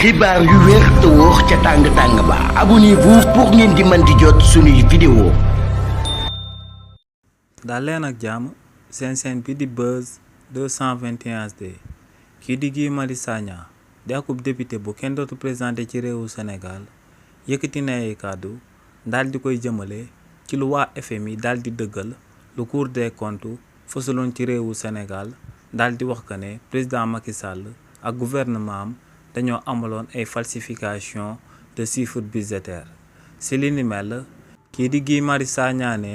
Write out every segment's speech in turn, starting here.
xibaar yu wér te wóor ca tàng ba abonnez-vous pour ngeen di mën di jot suñuy vidéo. daal leen ak jàmm seen bi di Buzz 221 HD kii di Guy Marius Sagna di akub député bu kenn dootu présenté ci réewu Sénégal yëkkati na ay kàddu daal di koy jëmale ci lu waa FMI daal di dëggal lu Cour des comptes fësaloon ci réewu Sénégal daal di wax que ne président Macky Sall ak gouvernement am dañoo amaloon ay falsification de chiffres budgétaires si li ni mel kii di Guy Marius Sagna ne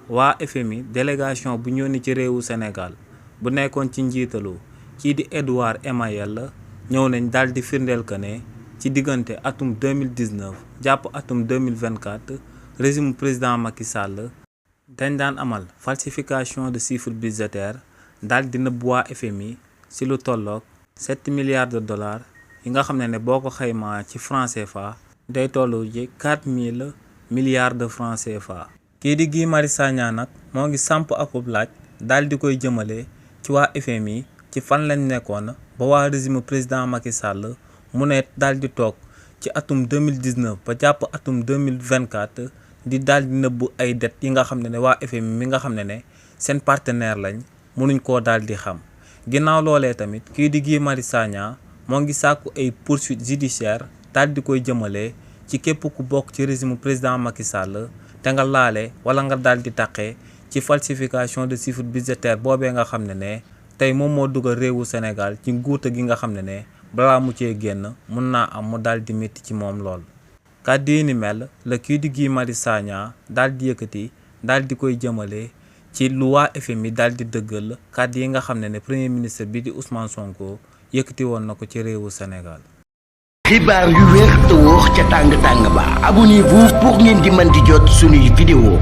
waa FMI délégation bu ñëw ni ci réewu Sénégal bu nekkoon ci njiitalu kii di Edouard Emayel ñëw nañ daal di firndeel que ne ci diggante atum 2019 jàpp atum 2024 régime président Macky Sall dañ daan amal falsification de chiffres budgétaires daal di nëbb waa FMI si lu tolloog 7 milliards de dollars yi nga xam ne boo ko xaymaa ci franc CFA day tollu ci 4000 milliards de francs CFA. kii di Guy Marius Sagna nag moo ngi samp akub laaj daal di koy jëmale ci waa FMI ci fan lañ nekkoon ba waa régime président Macky Sall mu ne daal di toog ci atum 2019 ba jàpp atum 2024 di daal di nëbb ay dettes yi nga xam ne waa FMI mi nga xam ne seen partenaire lañ mënuñ koo daal di xam. ginnaaw loolee tamit kii di Guy Marius Sagna moo ngi sàkku ay poursuites judiciaires daal di koy jëmale ci képp ku bokk ci régime président Macky Sall te nga laale wala nga daal di taqee ci falsification de chiffres budgétaires boobee nga xam ne tey moom moo dugal réewu Sénégal ci nguuta gi nga xam ne balaa mu cee génn mun naa am mu daal di métti ci moom lool. kàddu yi ni mel la kii di Guy Marius Sagna daal di yëkkati daal di koy jëmale ci lu waa FMI daal di dëggal kàddu yi nga xam ne premier ministre bi di Ousmane Sonko yëkkati woon na ko ci réewu Sénégal. xibaar yu wér te wóor ca tàng ba abonnez-vous pour ngeen di mën di jot suñuy vidéo.